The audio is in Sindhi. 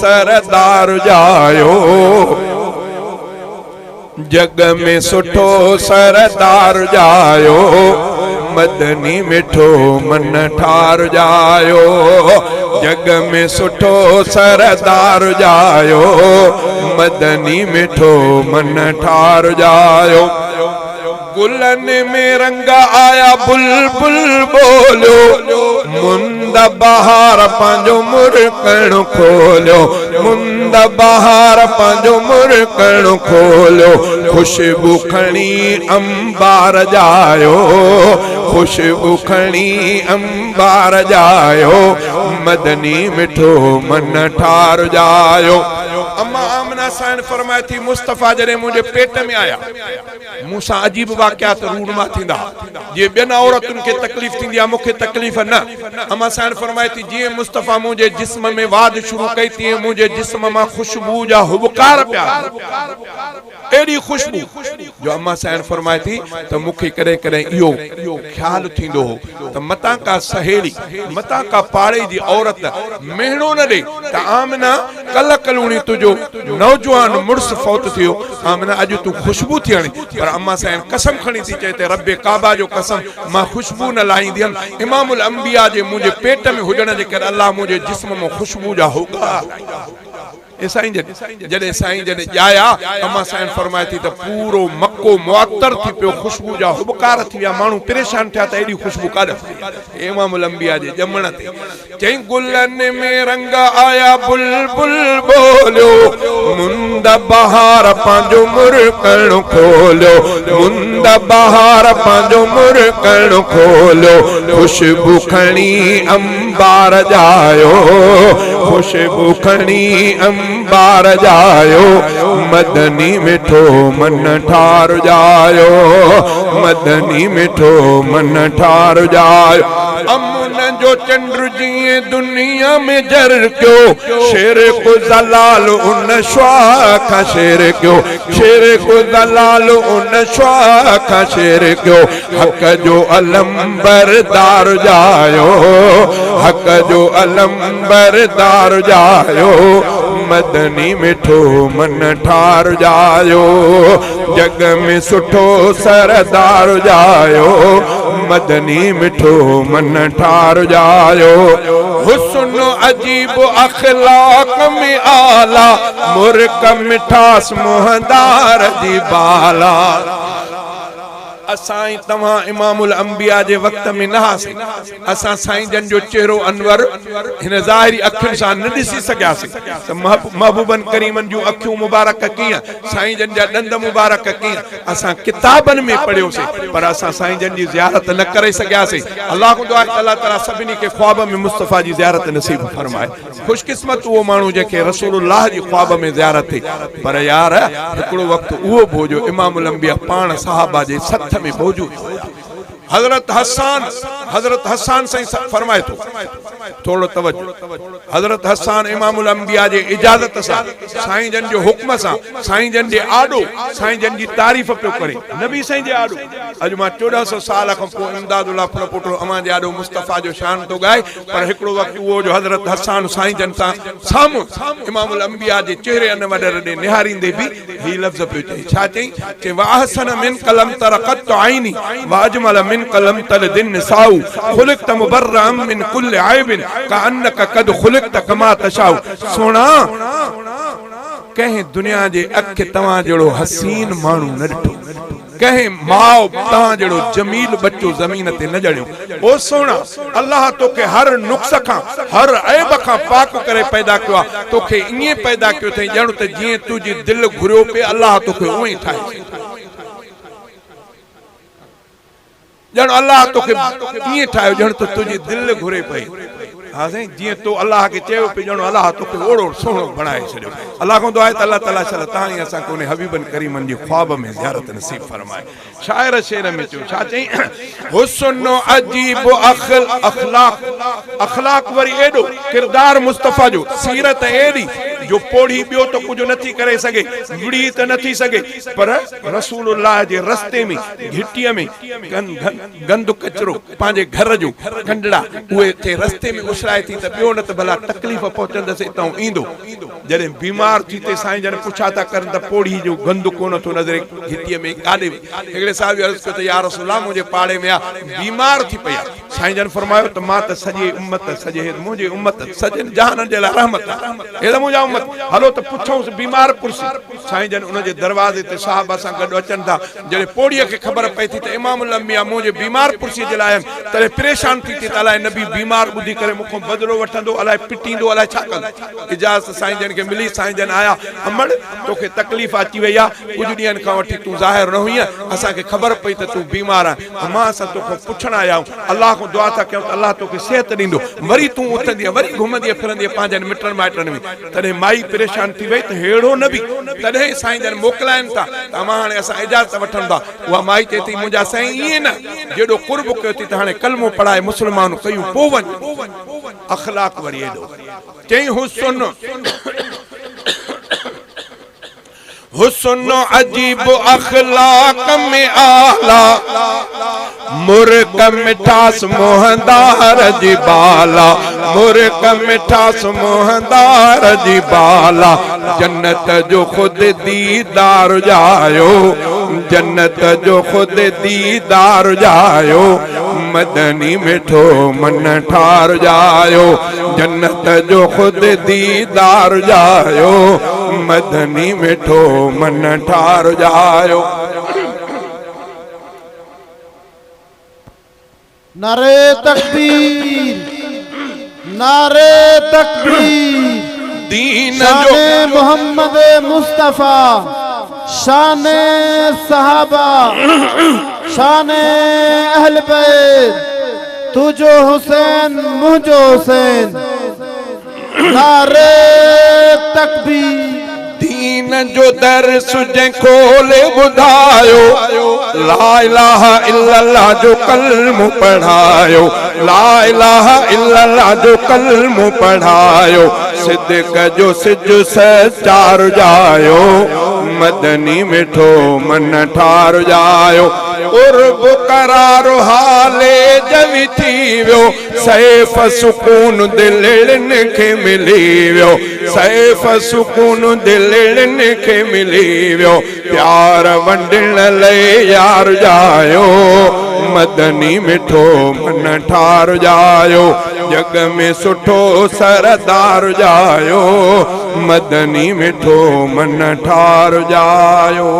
سردار ڄايو. جڳ ۾ سٺو سردار ڄايو، مدني مٺو من ٺار ڄايو. جڳ ۾ سٺو سردار ڄايو، مدني مٺو من ٺار ڄايو. گلن ۾ رنگ آيا بلبل ٻوليو، مند بهار پنهنجو مرڪڻ کوليو، مند بهار پنهنجو مرڪڻ کوليو، خوشبو کڻي انبار ڄايو، خوشبو کڻي انبار ڄايو، مدني مٺو من ٺار ڄايو. اما آمنه سائڻ فرمائي ٿي، مصطفيٰ جڏهن منهنجي پيٽ ۾ آيا. مون سان عجيب واقعات رونما ٿيندا ها. جيئن ٻين عورتن کي تڪليف ٿيندي آهي، مون کي تڪليف نه. امان سائڻ فرمائي ٿي، جيئن مصطفيٰ منهنجي جسم ۾ واڌ شروع ڪئي، تيئن منهنجي جسم مان خوشبوء جا هٻڪار پيا اچن. اهڙي خوشبو جو امان سائڻ فرمائي ٿي ته مون کي ڪڏهن ڪڏهن اهو خيال ٿيندو هو ته متان ڪا سهيلي، متان ڪا پاڙي جي عورت مهڻو نه ڏئي ته آمنه! ڪلهه ڪلهوڻي تنهنجو نوجوان مڙس فوت ٿي ويو، آمنه اڄ تون خوشبو ٿي هڻين، پر امان سائڻ قسم کڻي ٿي چئي ته رب ڪعبه جو قسم مان خوشبو نه لاهيندي هيم، امام الانبياء جي منهنجي پيٽ ۾ هجڻ جي ڪري الله منهنجي جسم مان خوشبو جا هوڪا هٽايا. اي سائين جن! جڏهن سائين جن ڄايا، امان سائڻ فرمائي ٿي ته پورو مڪو معطر ٿي پيو، خوشبو جا هٻڪار ٿي ويا، ماڻهو پريشان ٿيا ته ايڏي خوشبو ڪاڏانهن ٿي آئي؟ امام الانبياء جي ڄمڻ تي چئين گلن ۾ رنگ آيا بلبل ٻوليو، مند بهار پنهنجو مرڪڻ کوليو، مند بهار پنهنجو مرڪڻ کوليو، خوشبو کڻي انبار ڄايو، خوشبو کڻي انبار ڄايو، مدني مٺو من ٺار ڄايو، مدني مٺو من ٺار ڄايو. امن جو چنڊ جيئن دنيا ۾ جرڪيو، شرڪ ضلال ان شعاع کان شرڪيو، شرڪ ضلال ان شعاع کان شرڪيو، حق جو علم بردار ڄايو، حق جو علم بردار ڄايو، مدني مٺو من ٺار ڄايو، جڳ ۾ سٺو سردار ڄايو، مدني مٺو من ٺار ڄايو. حسن عجيب اخلاق ۾ اعليٰ، مرڪ مٺاس منهندار جي بالا. اسان ۽ توهان امام الانبياء جي وقت ۾ نه هئاسين. اسان سائين جن جو چهرو انور هن ظاهري اکين سان نه ڏسي سگهياسين ته محبوبن ڪريمن جون اکيون مبارڪ ڪيئن، سائين جن جا ڏند مبارڪ ڪيئن، اسان ڪتابن ۾ پڙهيوسين پر اسان سائين جن جي زيارت نه ڪري سگهياسين. الله کان دعا آهي ته الله تعالي سڀني کي خواب ۾ مصطفيٰ جي زيارت نصيب فرمائي. خوش قسمت اهو ماڻهو جنهن کي رسول الله جي خواب ۾ زيارت ٿي. پر يار هڪڙو وقت اهو به هو جو امام الانبياء پاڻ صحابه جي سٿ ۾ موجود هيا. حضرت حسان حضرت حسان سائين فرمائي ٿو ٿورڙو توجه حضرت حسان امام الانبياء جي اجازت سان سائين جن جي حڪم سان سائين جن جي آڏو سائين جن جي تعريف پيو ڪري نبي سائين جي آڏو اڄ مان 1400 سال کان پوء امداد الله ڦلپوٽو اوهان جي آڏو مصطفيٰ جو شان ٿو ڳائي پر هڪڙو وقت اهو جو حضرت حسان سائين جن سان سامهون امام الانبياء جي چهري انور ڏي نهاريندي به هي لفظ پيو چئي. ڇا چئي؟ چي واحسن منک لم تر قط عيني واجمل منک لم تلد النساء خلقت مبرئا من کل عيب ڪانک قد خلقت ڪما تشاء سهڻا! ڪنهن دنيا جي اک توهان جهڙو حسين ماڻهو نه ڏٺو. ڪنهن ماء توهان جهڙو جميل ٻچو زمين تي نه ڄڻيو. او سهڻا! الله توکي هر نقص کان، هر عيب کان پاڪ ڪري پيدا ڪيو آهي. توکي ائين پيدا ڪيو اٿئي ڄڻ ته جيئن تنهنجي دل گهريو پئي الله توکي اونئين ئي ٺاهي ڇڏيو. ڄڻ الله توکي ائين ٺاهيو ڄڻ ته تنهنجي دل گهري پئي. ها سائين جيئن تو الله کي چيو پئي ڄڻ الله توکي اوڙو سهڻو بڻائي ڇڏيو. الله کان دعا آهي ته الله تعالي شل توهان ۽ اسان کي انهي حبيبن ڪريمن جي خواب ۾ زيارت نصيب فرمائي. شاعر شعر ۾ چيو ڇا چئين حسن عجيب اخلاق اخلاق وري ايڏو ڪردار مصطفيٰ جو سيرت ايڏي جو پوڙهي ٻيو ته ڪجهه نٿي ڪري سگهي، وڙهي ته نٿي سگهي، پر رسول الله جي رستي ۾ گهٽيء ۾ گند ڪچرو پنهنجي گهر جو ڪنڊڙا اهي اتي رستي ۾ اڇلائي ٿي ته ٻيو نه ته ڀلا تڪليف پهچندس اتان ايندو. جڏهن بيمار ٿي تي سائين جن پڇا ٿا ڪرن ته پوڙهي جو گند ڪونه ٿو نظري گهٽيء ۾ ڪاڏي وئي؟ هڪڙي صحابي عرض ڪيو ته يا رسول الله منهنجي پاڙي ۾ آ بيمار ٿي پئي آ. سائين جن فرمايو ته مان ته سڄي امت سڄي منهنجي امت سڄن جهانن جي لاء رحمت آهي اي ته منهنجا امت هلو ته پڇونس بيمار پرسي سائين جن ان جي دروازي تي صحابه سان گڏ اچن ٿا جڏهن پوڙهيء کي خبر پئي ٿي ته امام الانبياء منهنجي بيمار پرسي جي لاء آيا آهن تڏهن پريشان ٿي ٿي ته الائي نبي بيمار ٻڌي ڪري مون کان بدلو وٺندو الائي پٽيندو الائي ڇا ڪندو اجازت سائين جن کي ملي سائين جن آيا امڙ توکي تڪليف اچي وئي آهي ڪجهه ڏينهن کان وٺي تون ظاهر نه هئينء اسان کي خبر پئي ته تون بيمار آهين امان اسان توکان پڇڻ آيا آهيون، الله کان دعا ٿا ڪيون ته الله توکي صحت ڏيندو، وري تون اٿندينء، وري گهمندينء ڦرندينء پنهنجن مٽن مائٽن ۾. تڏهن مائي پريشان ٿي وئي ته ههڙو نبي! تڏهن سائين جن موڪلائين ٿا ته امان هاڻي اسان اجازت وٺون ٿا. اها مائي چئي ٿي منهنجا سائين ائين نه، جيڏو قرب ڪيو ٿي ته هاڻي ڪلمو پڙهائي مسلمان ڪيون پوء وڃ. اخلاق وري ايڏو. چئين حسن! حسن عجيب اخلاق ۾ اعليٰ، مرڪ مٺاس منهندار جي بالا، مرڪ مٺاس منهندار جي بالا، جنت جو خود ديدار ڄايو، جنت جو خود ديدار ڄايو، مدني مٺو من ٺار ڄايو. جنت جو خود ديدار ڄايو، مدني مٺو من ٺار ڄايو. نعري تڪبير نعري تڪبير دين جو شان محمد مصطفيٰ شان صحابه شان اهل بيت تنهنجو حسين منهنجو حسين نعري تڪبير. دين جو درس جنهن کولي ٻڌايو، لا اله الا الله جو ڪلمو پڙهايو، لا اله الا الله جو ڪلمو پڙهايو، صدق جو سج سچار ڄايو، مدني مٺو من ٺار ڄايو. قرب قرار حالي جوي ٿي ويو، سيف سڪون دلڙين کي ملي ويو، سيف سڪون دلڙين کي ملي ويو، پيار ونڊڻ لئي يار ڄايو، مدني مٺو من ٺار ڄايو، جڳ ۾ سٺو سردار ڄايو، مدني مٺو من ٺار ڄايو.